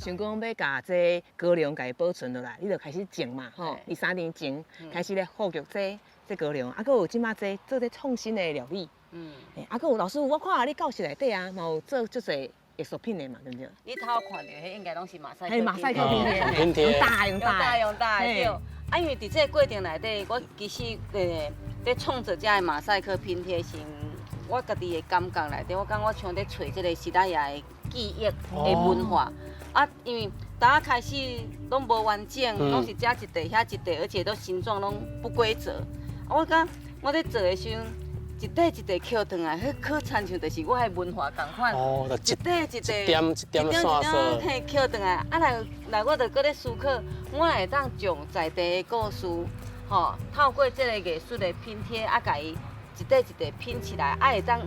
想講欲共這高粱共伊保存落來，你就開始種嘛，吼，二三年前開始咧復育這高粱，啊，閣有這馬這做這創新的料理，啊，閣有老師，我看你教室內底啊，嘛有做足濟藝術品的嘛，對毋對？你頭看著彼應該攏是馬賽克。係馬賽克拼貼，用大用大用大對。啊，因為佇這個過程內底，我其實佇創作這个馬賽克拼貼時，我家己的感覺內底，我感覺我像佇揣這个西拉雅的記憶的文化。啊，因為當開始攏無完整，攏是這一塊遐一塊，而且都形狀攏不規則。啊，我感覺我佇做的時陣，一塊一塊抾轉來，彼好親像就是我的文化仝款。哦，一塊一塊一點一點線索。嘿，抾轉來，啊來來，我就閣咧思考，我會當將在地的故事，吼，透過這个藝術的拼貼，啊，共伊一塊一塊拼起來，啊，會當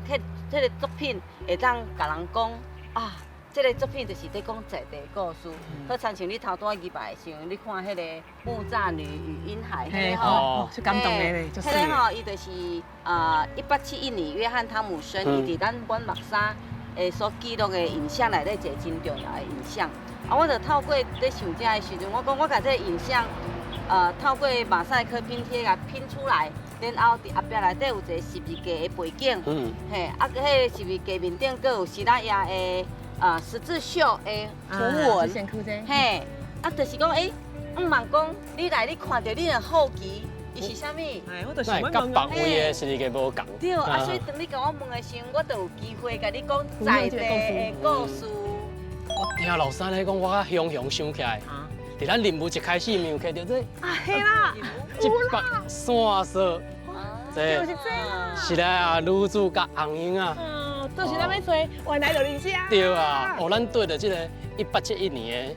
彼个作品會當共人講啊，這个作品就是佇講在地的故事。好親像你頭拄仔入來的時陣，你看彼个木柵女與嬰孩，彼个吼，是感動的咧，彼个吼，伊就是1871年約翰湯姆森，伊佇咱阮木柵的所記錄的影像內底一个真重要的影像。啊，我就透過佇想這个時陣，我講我共這个影像，透過馬賽克拼貼共拼出來，然後佇後壁內底有一個十字架的背景，嘿，啊，彼个十字架面頂閣有西拉雅的十字繡的圖文，嘿，啊，就是講，欸，毋茫講，你來你看著你若好奇，伊是啥物？哎，我就是欲佮別位的是個無仝。對，啊，所以當你共我問的時陣，我就有機會共你講在地的故事。我聽老師咧講，我較雄雄想起來，佇咱任務一開始，咪有看著這啊，嘿啦，這筆線索，這就是這啦，是啦，女主佮紅英啊。就是咱欲揣，原來就佇遮。對啊，哦，咱對著這個1871年的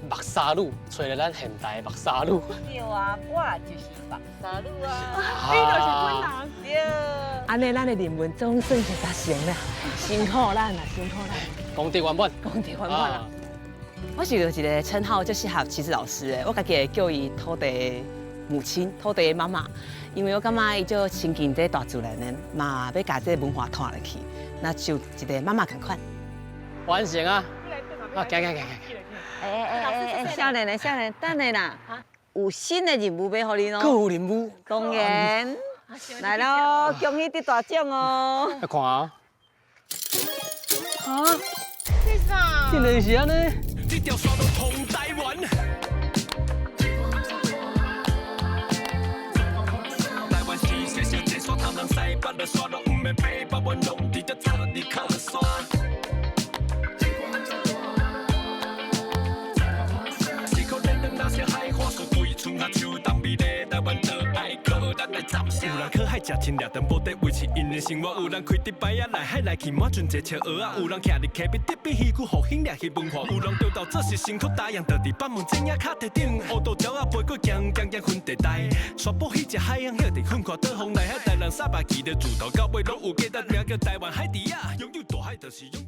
木柵女，揣著咱現代的木柵女。對啊，我就是木柵女啊。你就是本人。對。按呢，咱的任務總算是達成啦，辛苦咱啦，辛苦咱。功德圓滿。功德圓滿啦。我想著一个稱號就適合齊志老師的，我家己會叫伊土地母親、土地媽媽，因為我感覺伊足親近這大自然的，嘛欲共這个文化傳落去，那就一个媽媽仝款。完成啊！啊，行行行行。欸欸欸欸，少年的少年，等下啦，有新的任務欲予你囉。閣有任務？當然，來囉，恭喜得大獎哦！來看啊！啊？這啥？竟然是按呢？這條線路通台灣。台灣是小小這山，東南西北的線路，毋免爬北，阮攏佇這做你靠山。一箍兩兩若是海花，樹規春夏秋冬美麗台灣，都愛靠咱來暫時。有人靠海食親掠長，無得維持𪜶的生活；有人開竹排仔來海來去，滿船坐笑蚵仔；有人徛佇溪邊得比魚區復興掠魚文化；有人著鬥做是辛苦大洋，倒佇板門井仔跤蹄頂，烏道鳥仔飛過，行行行分地帶。沙埔彼隻海洋，歇佇粉看倒風內海，台南三百期的自頭到尾攏有價值，名叫台灣海豬仔，擁有大海就是擁。